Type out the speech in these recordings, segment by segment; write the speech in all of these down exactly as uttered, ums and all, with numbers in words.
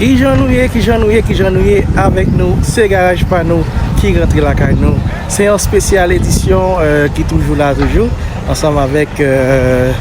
Kijan nou ye, kijan nou ye, kijan nou ye avèk nou? Se Garaj Pa Nou ki rantre lakay nou. Se yon espesyal edisyon, euh, ki toujou la, toujou, ansanm avèk, euh,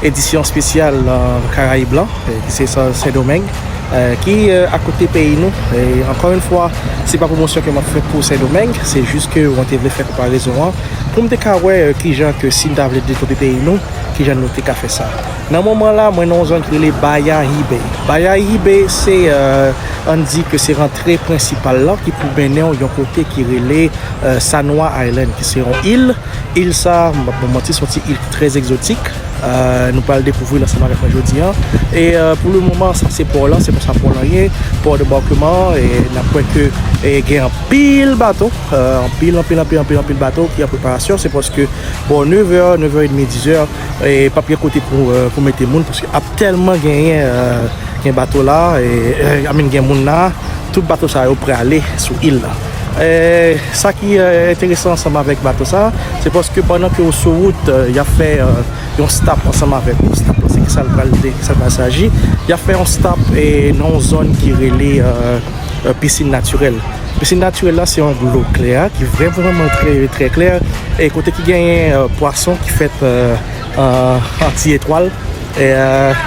edisyon espesyal, euh, Karayib lan, euh, ki se Sen, Sendomeng, euh, ki, euh, akote peyi nou. E ankò yon fwa, se pa pwomosyon ke m ap fè pou Sendomeng, se jis ke mwen te vle fè konparezon an pou m te ka wè, euh, kijan ke si n ta vle devlope peyi nou, kijan nou te ka fè sa. Nan moman la, mwen nan yon zòn ki rele Bayahibe. Bayahibe se, euh, ann di ke se rantre prensipal lan ki pou mennen w yon kote ki rele, euh, Sanoa Island, ki se yon il. Il sa, m pap manti, se yon ti il ki trè egzotik. Euh, nou pral dekouvri l ansanm avèk mwen jodi an. E, euh, pou le moman, sa se pò lan, se konsa pò lan ye, pò debakman, e n ap wè ke, e, gen anpil bato, euh, anpil, anpil, anpil, anpil, anpil bato ki an preparasyon. Se paske bò nevè, nevè edmi, dizè, e p ap gen kote pou, euh, pou mete moun, paske ap tèlman genyen, euh, gen bato la, e, e, I mean, gen moun la, tout bato sa yo prale sou il la. E, sa ki, euh, enteresan ansanm avèk bato sa, se paske pandan ke yo sou wout, euh, y ap fè, euh, yon stop ansanm avèk ou. Stop lan, se kisa l pral de, kisa l pral saji. Y ap fè yon stop, e, nan yon zòn ki rele, euh, euh, pisin natirèl. Pisin natirèl la, se yon dlo klè, ki vrèman, vrèman trè, trè klè, e kote ki genyen, euh, pwason ki fèt, euh, an, an ti etwal. E, euh,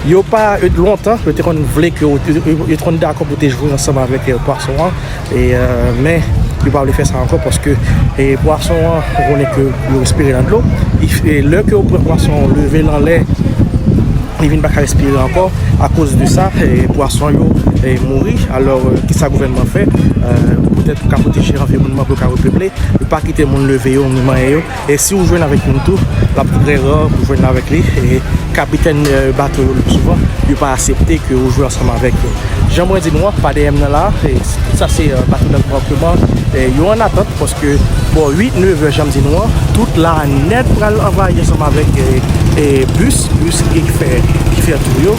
yo pa, yo, lontan, yo te konn vle ke, yo, yo, yo te konn dakò pou te jwe ansanm avèk, euh, pwason an. E, euh, men, yo pa vle fè sa ankò paske, e, pwason an, ou konnen ke yo respire nan dlo. E, e lè ke yo pran pwason an, leve l anlè, li vin pa ka respire ankò. Akoz de sa, e, pwason yo, e, mouri. Alò, e, kisa gouvènman fè? E, poutèt pou ka pwoteje anviwònman, pou yo ka repeple, yo pa kite moun leve yo, ni manyen yo. E si ou jwenn avèk youn tou, l ap trè ra pou jwenn avèk li. E kapitèn, e, bato yo, le pli souvan, yo pa aksepte ke ou jwe ansanm avèk yo. Jan mwen di nou an, pa dèyè m nan la, e, sa se, e, bato debakman, e, yo an atant, paske bò uit, nevè, jan m di nou an, tout la nèt pral anvayi ansanm avèk, e, e, bis, bis ki fè, ki fè tou yo.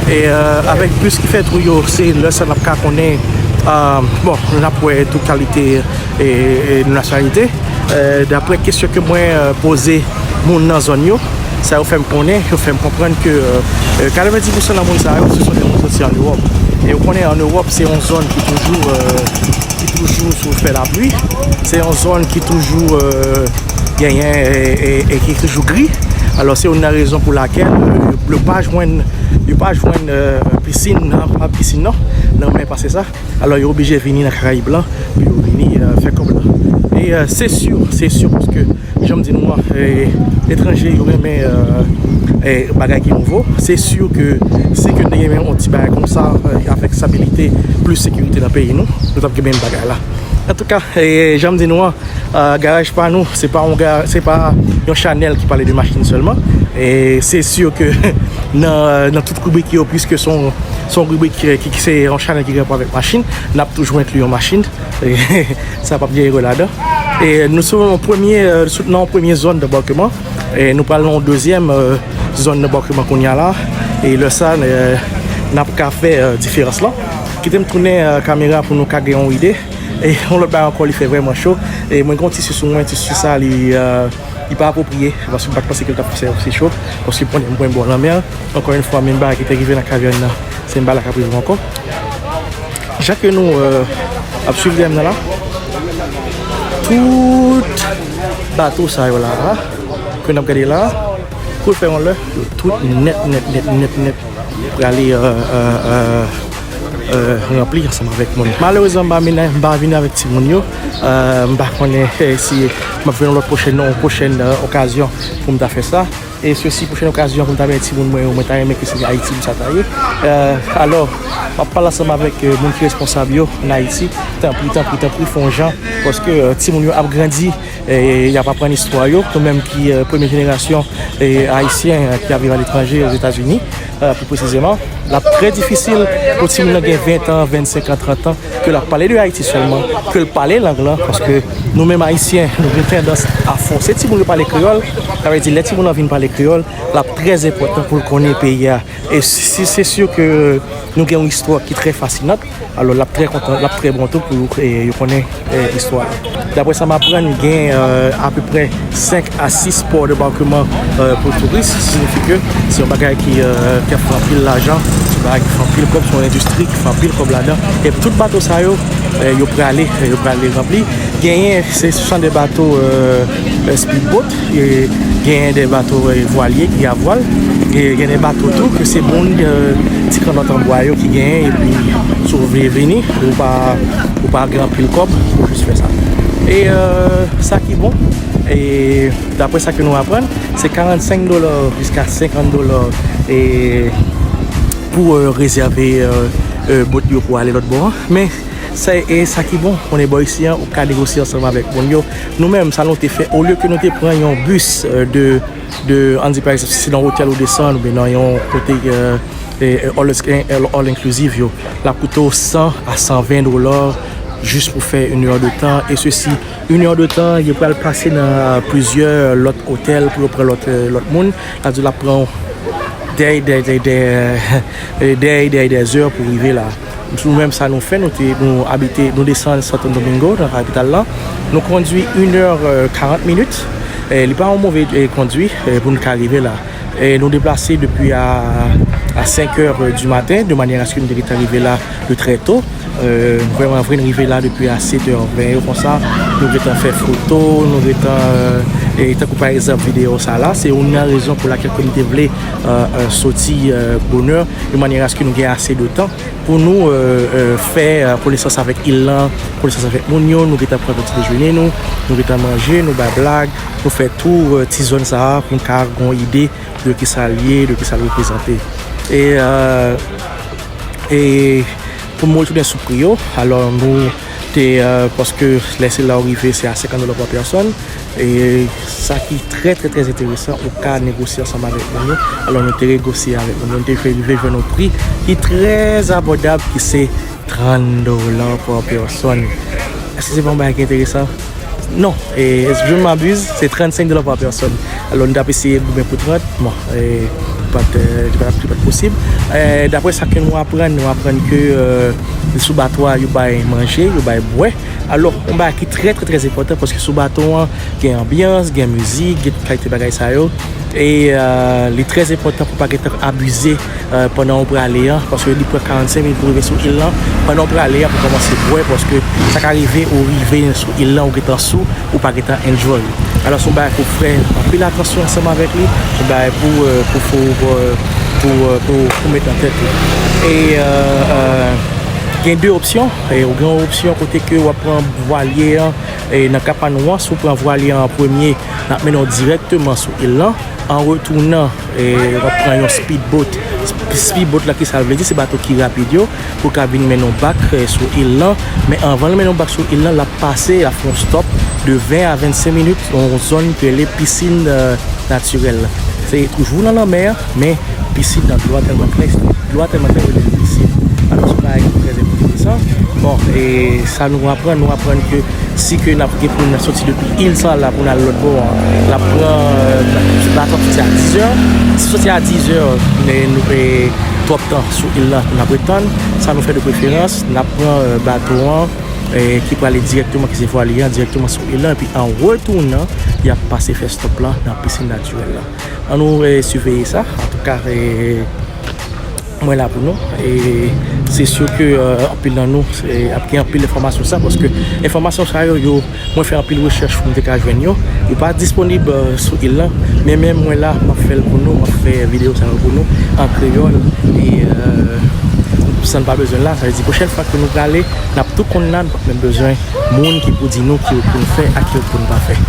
E, e, avèk bis ki fè tou yo, se lè sa n ap ka konnen, e, bon, n ap wè tout kalite, e, e, nasyonalite. E, daprè kesyon ke mwen, e, poze moun nan zòn yo, sa yo fè m konnen, yo fè m konprann ke, e, e, katrevenndis pousan nan moun sa yo, se son de moun soti ann Ewòp. E ou konnen ann Ewòp, se yon zòn ki toujou, e, ki toujou sou fè lapli. Se yon zòn ki toujou, e, genyen, e, e, e ki toujou gri. Alò, se youn nan rezon pou lakèl, e, yo pa jwenn, yo pa jwenn, e, pisin nan, pa pisin nan, nan men pase sa. Alò, yo oblije vini nan Karayib lan pou yo vini, e, fè kòb lan. E, e, se si, se si, paske, jan m di nou an, e, etranje, yo renmen, e, e, bagay ki nouvo. Se si ke si ke n te gen yon ti bagay konsa, e, avèk stabilite, plis sekirite nan peyi nou, nou t ap gen menm bagay la. Antouka, e, jan m di nou an, e, Garaj Pa Nou, se pa yon ga-, se pa yon chanèl ki pale de machin sèlman. E se si ke nan, nan tout ribrik yo, piske se yon, se yon ribrik ki, ki, ki se yon chanèl ki gen rapò avèk machin, n ap toujou enkli yon machin. Sa p ap gen erè ladan. E nou sou yon premye, e, sou, nan yon premye zòn debakman. E nou pral nan yon dezyèm, e, zòn debakman kounye a la. E lè sa, e, n ap ka fè, e, diferans lan. Kite m tounen, e, kamera pou nou ka gen yon ide. E yon lòt bagay ankò, li fè vrèman cho. E mwen gen yon tisi sou mwen, tisi sa, li, e, li pa apwopriye. Paske m pa t panse ke l t ap fè sa osi cho. Paske m konnen m pran bò lanmè an. Ankò yon fwa, menm bagay ki te rive nan kavèn nan, se menm bagay la k ap rive ankò. Jan ke nou, e, ap swiv dèyè m nan la, tout bato sa yo la, ke n ap gade la, kou l fè yon lè, yo tout nèt, nèt, nèt, nèt, nèt, prale, e, e, e, e, ranpli ansanm avèk moun. Malerezman, m pa vin, m pa vin avèk timoun yo. E, m pa konnen, e, si m ap jwenn yon lòt pwochèn, yon pwochèn, e, okazyon pou m ta fè sa. E sesi, pwochèn okazyon pou m ta bay timoun mwen yo, mwen ta renmen ke se Ayiti pou sa ta ye. E, alò, m ap pale ansanm avèk, e, moun ki responsab yo ann Ayiti. Tanpri, tanpri, tanpri, fè yon jan, paske, e, timoun yo ap grandi, e, y ap aprann istwa yo. Nou menm ki, e, premye jenerasyon, e, ayisyen, e, ki ap viv aletranje, Ozetazini, e, pli presizeman, l ap trè difisil pou timoun nan gen ven tan, vennsenk an, trant an, ke l ap pale de Ayiti sèlman, ke l pale lang lan, paske Nou menm Ayisyen, nou gen tandans a fòse timoun yo pale kreyòl. Sa vle di, lè timoun nan vin pale kreyòl, l ap trè enpòtan pou l konnen peyi a. E si, se si ke nou gen yon istwa ki trè fasinant, alò l ap trè kontan, l ap trè bon tou pou yo, e, yo konnen, e, istwa a. Daprè sa m aprann, gen, e, apeprè senk a sis pò debakman, e, pou touris, siyifi ke se yon bagay ki, e, ki ap fè anpil lajan, se yon bagay ki fè anpil kòb, se yon endistri ki fè anpil kòb ladan. E tout bato sa yo, e, yo prale, e, yo prale ranpli. Genyen, se sou de bato, e, e, speedboat, e, genyen de bato, e, vwalye ki a vwal, e, gen de bato tou ke se moun, e, ti kannòt an bwa yo ki genyen, epi si w vle vini, ou pa, ou pa gen anpil kòb pou jis fè sa. E, e, sa ki bon, e, daprè sa ke nou aprann, se karannsenk dola jiska senkant dola, e, pou, e, rezève, e, e, boat yo pou ale lòt bò an. Men, sa, e sa ki bon, konnen bò isi an, ou ka negosye ansanm avèk moun yo. Nou menm, sa nou te fè, olye ke nou te pran yon bis, e, de, de, ann di pa egzanp, si se nan otèl ou desann, oubyen nan yon kote, e, e, e, all, all, all inclusive yo, l ap koute w san a san ven dola jis pou fè une heure de temps, e sesi, une heure de temps, yo pral pase nan plizyè lòt otèl pou yo pran lòt, e, lòt moun. Sa vle di l ap pran w dè, dè, dè, dè, dè, dè, dè zè pou rive la. Nou menm sa nou fè, nou te, nou abite, nou desann Santo Domingo, nan kapital lan. Nou kondwi une heure, e, quarante minutes. E, li pa yon move, e, kondwi, e, pou nou ka rive la. E nou deplase depi a, a senk è, e, du maten, de manyè aske nou te gentan rive la de trè to. E, nou vrèman vre, nou rive la depi a sèt è ven yo konsa. Nou gentan fè foto, nou gentan, e, e tankou pa egzanp videyo sa la, se youn nan rezon pou lakèl ke nou te vle, e, e, soti, e, bonè, de manyè aske nou gen ase de tan pou nou, e, e, fè, e, konesans avèk il lan, konesans avèk moun yo, nou gentan pran ti dejene nou, nou gentan manje, nou bay blag, nou fè tou, e, ti zòn sa a pou n ka gon ide de kisa l ye, de kisa l reprezante. E, e, e pou m retounen sou pri yo, alò nou te, e, paske lè se la w rive, se a senkant dola pa pèsòn. E sa ki trè, trè, trè enteresan, ou ka negosye ansanm avèk moun yo. Alò nou te negosye avèk moun yo, nou te rive jwenn yon pri ki trè abòdab, ki se trant dola pa pèsòn. Èske se pa yon bagay ki enteresan? Non. E, je m'abuse, se trannsenk dola pa pèsòn. Alò, nou t ap eseye goumen pou trant, bon, e, li pa t, e, li pa t, li pa t posib. E, daprè sa ke nou aprann, nou aprann ke, e, sou bato a, yo bay manje, yo bay bwè. Alò, yon bagay ki trè, trè, trè enpòtan, paske sou bato an, gen anbyans, gen mizik, gen tout kalite bagay sa yo. E, e, li trè enpòtan pou pa gentan abize, e, pandan w prale an, paske li pran karannsenk minit pou rive sou il lan. Pandan w prale an, pou kòmanse bwè, paske sa ka rive, ou rive sou il lan, ou gentan sou, ou pa gentan enjoy. Alò, se yon bagay pou fè anpil atansyon ansanm avèk li, se yon bagay pou, e, pou, pou, e, pou, e, pou, pou met nan tèt ou. E, e, e, gen de opsyon. E, ou gen yon opsyon kote ke w ap pran vwalye an, e, nan ka pa nou an, si w pran vwalye an an premye, l ap mennen w dirèkteman sou il lan. An retounan, e, w ap pran yon speedboat. Sp-, speedboat la, ki sa l vle di? Se bato ki rapid yo, pou l ka vin mennen w back, e, sou il lan. Men anvan l mennen w back sou il lan, l ap pase, l ap fè yon stop de ven a vennsenk minit nan yon zòn ki rele pisin, e, natirèl. Se toujou nan lanmè a, men pisin nan dlo a tèlman klè, dlo a tèlman klè, yo rele l pisin. Alò, se yon bagay ki trè enteresan. Bon, e sa nou aprann, nou aprann ke si ke n ap gen pou n soti depi il sa la pou n al lòt bò an, n ap pran, e, bato ap soti a dizè. Si soti a dizè, men nou, e, twòp tan sou il la pou n ap ret tann. Sa nou fè de preferans, n ap pran, e, bato an, e, ki prale dirèkteman, ki se vwalye an, dirèkteman sou il la, epi an retounan, y ap pase fè stop la nan pisin natirèl la. Ann nou, e, siveye sa. Antouka, e, mwen la pou nou. E se si ke, e, anpil nan nou, e, ap gen anpil enfòmasyon sa, paske enfòmasyon sa yo, yo, mwen fè anpil rechèch pou m te ka jwenn yo. Yo pa disponib, e, sou il lan, men menm mwen la, m ap fè l pou nou, m ap fè videyo sa yo pou nou, an kreyòl. E, e, san n pa bezwen l la, sa vle di pwochèn fwa ke nou prale, n ap tou konn la, nou p ap menm bezwen moun ki pou di nou ki wout pou n fè ak ki wout pou n pa fè.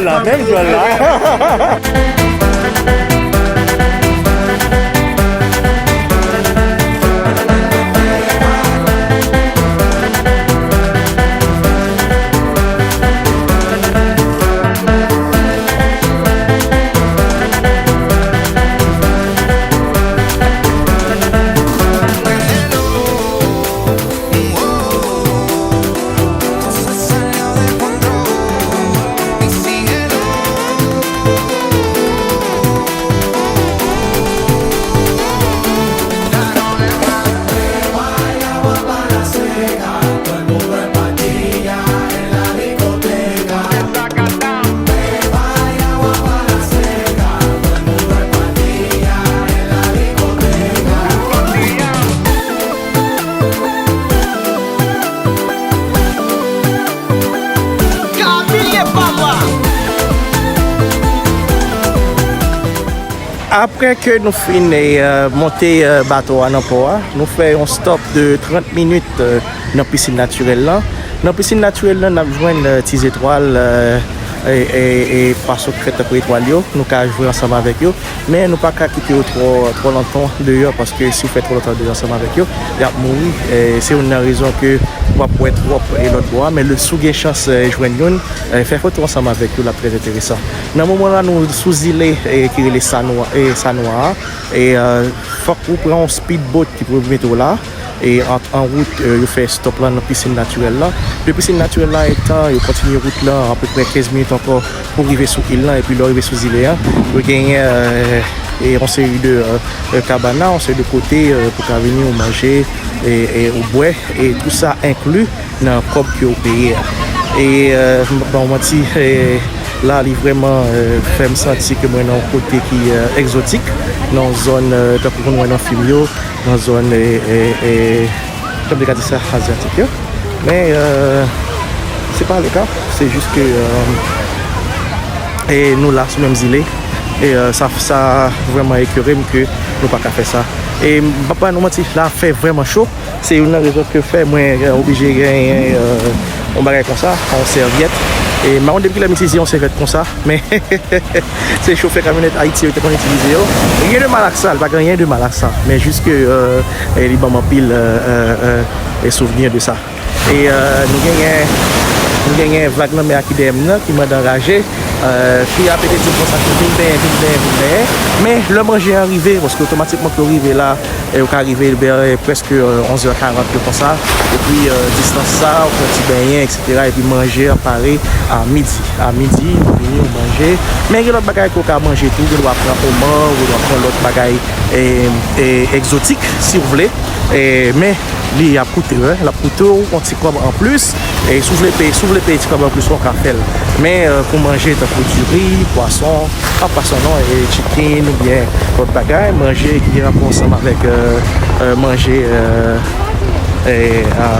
La, menm jwèl la. Apre ke nou fin, eh, monte, eh, bato a nan pò a, nou fè yon stop de trant minit, eh, nan pisin natirèl lan. Nan pisin natirèl lan, n ap jwenn, eh, ti zetwal, eh, e, e, e pwason ki fèt tankou etwal yo. Nou ka jwe ansanm avèk yo. Men nou pa ka kite yo twò, twò lontan deyò, paske si w fè twò lontan deyò ansanm avèk yo, y ap mouri. E se youn nan rezon ke w ap wè twòp e lòt bò a. Men le, si w gen chans, eh, jwenn youn, eh, fè foto ansanm avèk yo, l ap trè enteresan. Nan moman la, nou sou zile, eh, ki rele Sanwa, eh, Sanwa a. E, eh, fòk ou pran yon speedboat ki pou mete w la. E an, an wout, eh, yo fè stop lan nan pisin natirèl lan. De pisin natirèl la etan, yo kontinye wout lan apeprè kenz minit ankò pou rive sou il lan. Epi lè w rive sou zile an, yo genyen, eh, e yon seri de, eh, eh, kabana, yon seri de kote, eh, pou ka vini ou manje e, e ou bwè. E tou sa enkli nan kòb ke w peye a. E, eh, m p ap ba w manti, eh, la li vrèman, eh, fè m santi ke mwen nan yon kote ki, eh, egzotik, nan yon zòn, eh, tankou nou wè nan fim yo, nan zòn, eh, eh, eh, jan m te ka di sa, azyatik yo. Men, eh, se pa le ka, se jis ke, eh, e nou la sou menm zile. E, eh, sa, sa vrèman ekere m ke nou pa ka fè sa. E m p ap ba nou manti, la fè vrèman cho. Se youn nan rezon ke fè mwen, eh, oblije genyen, eh, yon bagay konsa, yon sèvyèt. E m pa konn depi kilè m itilize yon sèvyèt konsa, men se chofè kamyonèt Ayiti yo te konn itilize yo. Rien de mal ak sa, li pa gen rien de mal ak sa. Men jis ke, eh, eh, li ban m anpil, eh, eh, eh, eh, souvni de sa. E, eh, nou genyen, nou genyen vag lanmè a ki dèyè m nan, ki mande anraje. Eh, fi a pete di m konsa ke vin benyen, vin benyen, vin benyen. Men lè manje an rive, paske otomatikman ke w rive la, e ou ka rive vè, eh, prèske, eh, onz è karant yo konsa. Epi, eh, distans sa, ou fè yon ti benyen, etsetera. Epi manje an pare a midi. A midi, ou vini, ou manje. Men gen lòt bagay ke ou ka manje tou. Ou gen dwa pran oman, ou gen dwa pran lòt bagay, eh, eh, egzotik, si w vle. Eh, men li ap koute, wi. L ap koute w yon ti kòb anplis. E si w vle peye, si w vle peye ti kòb anplis, ou ka fè l. Men, eh, pou manje, tankou diri, pwason, pa pwason non, e chicken oubyen lòt bagay, manje ki gen rapò ansanm avèk, eh, eh, manje, eh, eh, a,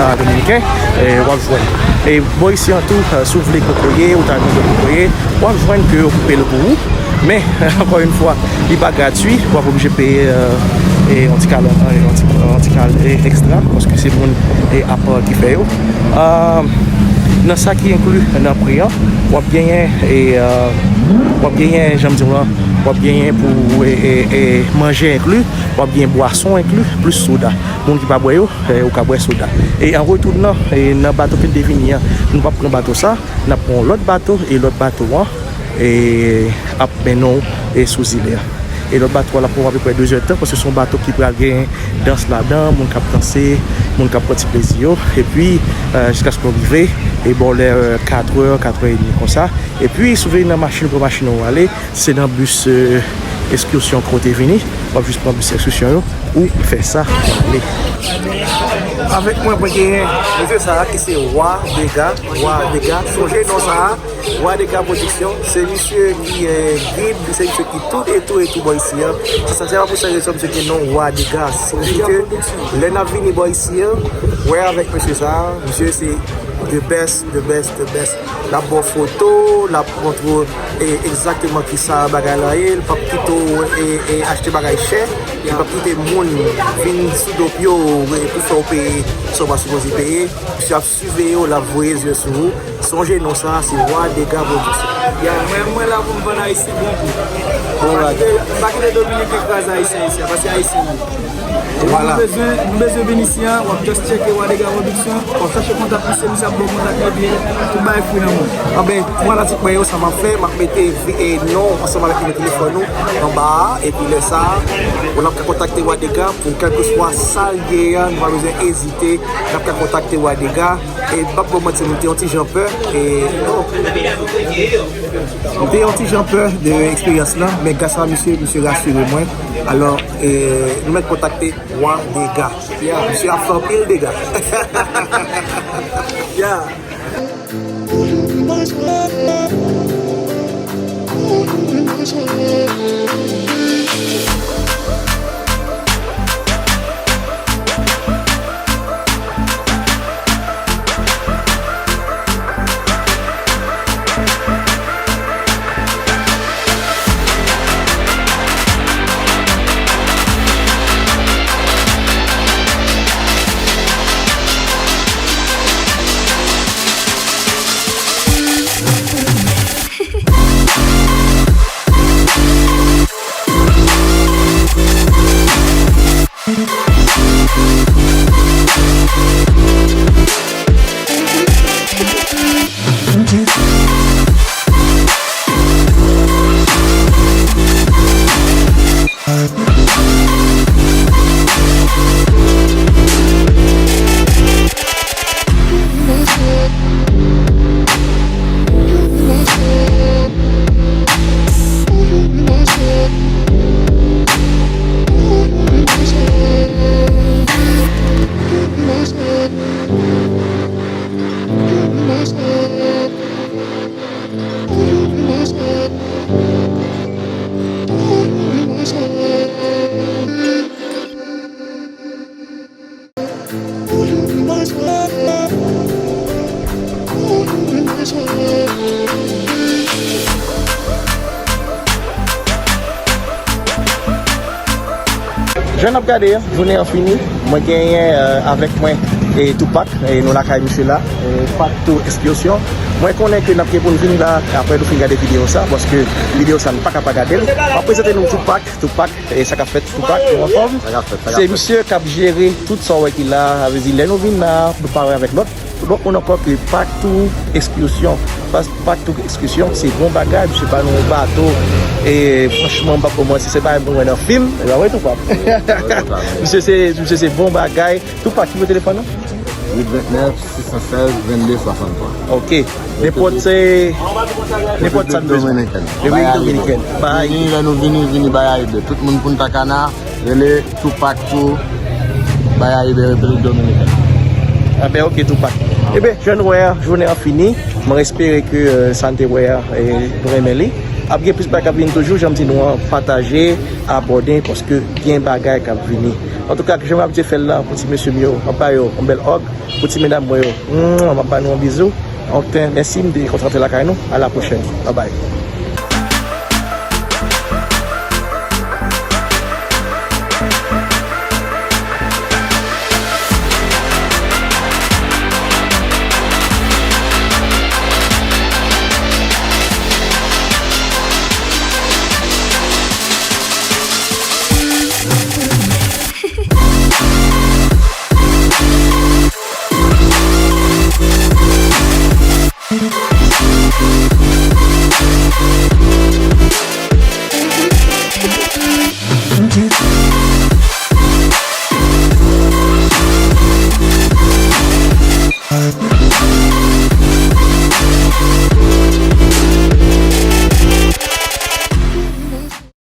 a dominiken, eh, w ap jwenn. E bò isi an tou, eh, si w vle kokoye, ou ta renmen kokoye, w ap jwenn ke yo koupe l pou ou. Men, ankò yon fwa, li pa gratui, w ap oblije peye, eh, eh, yon ti kal, eh, yon ti, yon ti kal, eh, ekstra, paske se moun, eh, apa ki fè yo. Ah, nan sa ki enkli nan pri an, w ap genyen, e, ah, w ap genyen, jan m di w lan, w ap genyen pou, e, e, e, manje enkli, w ap gen bwason enkli, plis soda. Moun ki pa bwè yo, e, ou ka bwè soda. E an retournan, e, nan bato ke n te vini an, nou p ap pran bato sa, n ap pran yon lòt bato, e lòt bato an, e, ap mennen w, e, sou zile a. E lòt bato a, l ap pran apeprè de zèdtan, paske se yon bato ki pral gen dans ladan, moun k ap danse, moun k ap pran ti plezi yo. Epi, eh, jiskaske nou rive, e bò lè, eh, katrè, katrè edmi konsa. Epi, si w vini nan machin, pran machin ou ale, se nan bis, eh, ekskèsyon ke w te vini, w ap jis pran bis ekskèsyon yo, ou fè sa, ou ale. Avèk mwen, mwen genyen mesye sa a ki se Wa Dega, Wa Dega. Sonje non sa a, Wa Dega Production, se misye ki, eh, gid, se misye ki tout e tou e tou bò isi an. Se sa, se pa pou sa rezon misye gen non Wa Dega. Se misye ke lè n ap vini bò isi an, wè avèk mesye sa a, misye se the best, the best, the best. L ap ba w foto, l ap montre w, eh, egzakteman ki sa bagay la ye, l p ap kite w, eh, eh, achte bagay chè. Li p ap kite moun vin sou do pye w pou fè w peye sa w pa sipoze peye. Misye ap siveye w, l ap voye zye sou ou. Sonje non sa, se Wa Dega Production. Ya, mwen, mwen la pou m vann Ayisyen bon pri. Bon, m pa kite, m pa kite Dominiken kraze Ayisyen isi a, paske Ayisyen m ye. Vwala. Nou bezwen, nou bezwen vin isi a, w ap just tcheke Wa Dega Production, w ap chache kontak misye, misye ap ba w kontak li, epi tout bagay fri nan men w. Anben, pou fanatik mwen yo, sa m ap fè, m ap mete vi-, e, non ansanm avèk nimewo telefòn nou anba a, epi lè sa a, ou n ap ka kontakte Wa Dega pou kèlkeswa sa l ye a, nou pa bezwen ezite, n ap ka kontakte Wa Dega. E m p ap ba w manti, m te yon ti jan pè, e, oh. M te yon ti jan pè de eksperyans lan, men gras a misye, misye rasire mwen. Alò, e, nou mèt kontakte Wa Dega. Ya, misye ap fè anpil dega. Ya. Jan n ap gade a, jounen an fini. Mwen genyen, euh, avèk mwen, e, Tupac, e, nou lakay misye la, e, Pac two Excursion. Mwen konnen ke n ap gen pou n vin la, apre nou fin gade videyo sa, paske videyo sa nou pa ka pa gade l. M ap prezante nou Tupac, Tupac, e, sa k ap fèt, Tupac, nou anfòm? Sa k ap fèt, sa k ap fèt. Se misye k ap jere tout sa w wè ki la, sa vle di lè nou vin la, nou pa wè avèk lòt. Lòt moun ankò ke Pac two Excursion. Pas-, Pac two Excursion, se bon bagay, misye ba nou yon bato. E franchman, m p ap ba w manti, se bagay mwen wè nan fim. E pa vre tou, pap? Misye se, misye se bon bagay. Tupac, nimewo telefòn ou? Uit vennèf, sis san sèz, vennde swasanntwa. Ok. Nenpòt se, nenpòt sa nou bezwen. Repiblik Dominikèn. Repiblik Dominikèn. Bay. Vini, lè nou vini, vini bay Ayibè. Tout moun Punta Cana, rele Tupac two, bay Ayibè Repiblik Dominikèn. Anben, ok, Tupac. Enben, jan nou wè a, jounen an fini. Mwen espere ke, euh, sa n te wè a, e, nou renmen li. Ap gen plis bagay k ap vini toujou, jan m di nou an, pataje, abòne, paske gen bagay k ap vini. Antouka, jan m abitye fè l la, pou ti mesye m yo, m ap ba yo yon bèl hug, pou ti medam mwen yo, mwah, m ap ba nou yon bizou. Anfen, mèsi, m te kontan rantre lakay nou. A la pwochèn. Babay.